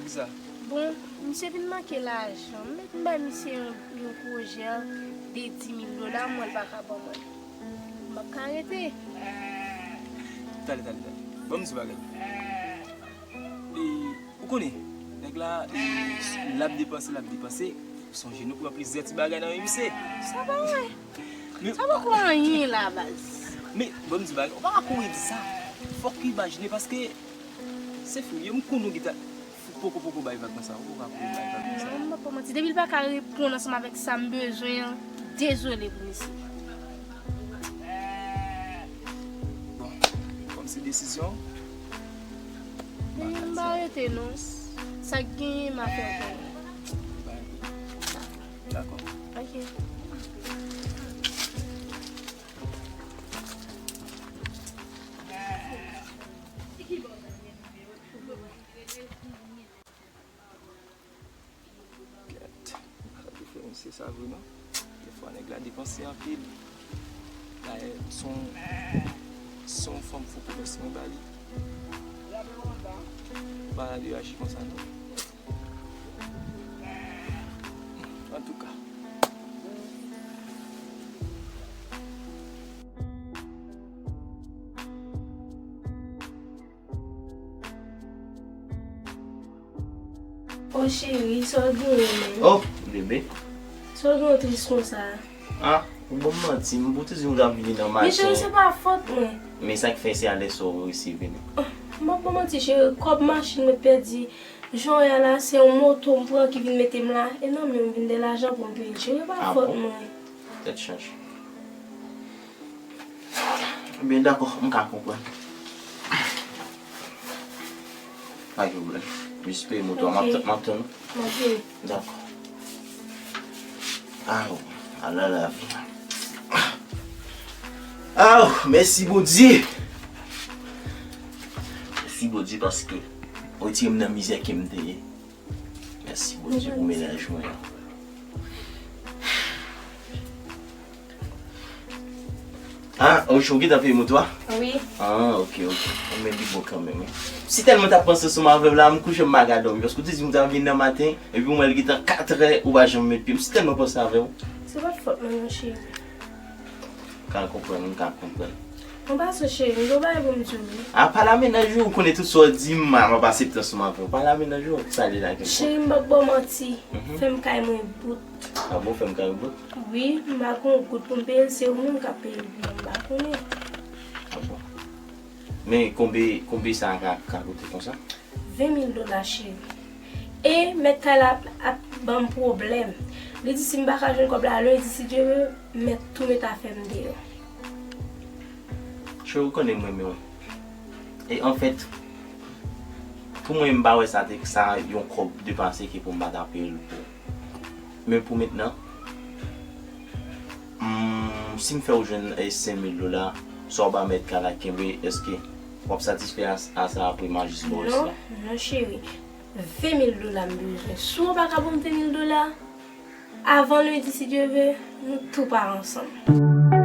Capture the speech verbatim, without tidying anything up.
Sa. Bon, misye vin manke lajan. M met m bay misye yon, yon pwojè de dis mil dola, m wè l pa ka ban mwen. M p ap ka rete. Tande, tande, tande. Ban m di bagay. E, ou konnen, nèg la, e, l ap depanse, l ap depanse. Sonje nou pran plizyè ti bagay nan men misye. Sa pa vre. Men, sa poko anyen la, baz. Men, ban m di bagay, ou pa ka kouri di sa. Fòk imajine, paske se fi w ye, m konnen w gentan poko, poko bay vag konsa, ou pa ka kouri bay vag konsa. Non, m pa manti. Depi l pa ka reponn ansanm avèk sa m bezwen an, dezole pou misye. Bon, kòm se desizyon, m pa ka di. M pa rete non. Sa k genyen, m a fè w konnen. Dakò. Ok. Gad, sa te fè misye sa vre non. Defwa nèg la depanse anpil. Dayè, se yon, se yon fanm fou pwofesyonèl ba li. Pa la li aji konsa non. Antouka. O cheri, sa w genyen menm? Oh, bebe. Sa w genyen tris konsa? Ah, ou ban m manti, m pou te di m ta vini nan maten. Men cheri, se pa fòt mwen. Men sa k fè se alè sa w resi vini. Ah, m ap ban manti cheri, kòb machin mwen pèdi. Jan w wè a la, se yon moto m pran ki vin mete m la. E nan men m vin de lajan pou m peye l. Cheri, pa fòt mwen. Tèt chaje. Ebyen, dakò, m ka konprann. Pa gen pwoblèm. Jis peye moto a, m ap, m ap tann ou. Ok. Dakò. Aw, ala lavi. Aw, mèsi Bondye. Mèsi Bondye paske w retire m nan mizè ke m te ye. Mèsi Bondye pou mennaj mwen an. Ah, ou, ou gentan peye moto a? Wi. Ah, ok, ok. Bon, men li bon kanmenm, wi. Si tèlman t ap panse ansanm avè w la, m kouche m pa ka dòmi. Paske ou te di m ta vin nan maten, epi m wè l gentan katrè, ou pa janm met pye. M si tèlman panse avè w. Se pa t fòt mwen non, cheri. M ka konprann, m ka konprann. Mwen pa sou cheri, m gen yon bagay pou m di w wi. A, pale a mennaj ou, ou konnen tout sa w di m, m ap aksepte ansanm avè w. Pale a mennaj ou, sa li la gen. Cheri, m p ap ba w manti. Mhm. Fè m kay mwen bout. A bon, fè m kay ou bout? Wi, m pa gen yon goud pou m peye l, se ou menm k ap peye l pou mwen, m pa konnen. A bon. Men konbe, konbe sa ka, ka koute konsa? Ven mil dola, cheri. E mèt kay la ap, ap ban m pwoblèm. Li di si m pa ka jwenn kòb la lendi, si Dye vle, m mèt tou met afè m deyò. Cheri, ou konnen m renmen w. E anfèt, pou mwen, m pa wè sa te, sa yon kòb depanse ke pou m pa ta peye l pou ou. Men pou mentnan, hmm, si m fè w jwenn, eh, senk mil dola, sa w ba mèt kay la kenbe, èske w ap satisfè a, a sa apre m a jis ba w sa? Non, non, cheri. Ven mil dola m bezwen. Si w pa ka ban m ven mil dola, avan lendi, si Dye vle, nou tou pa ansanm.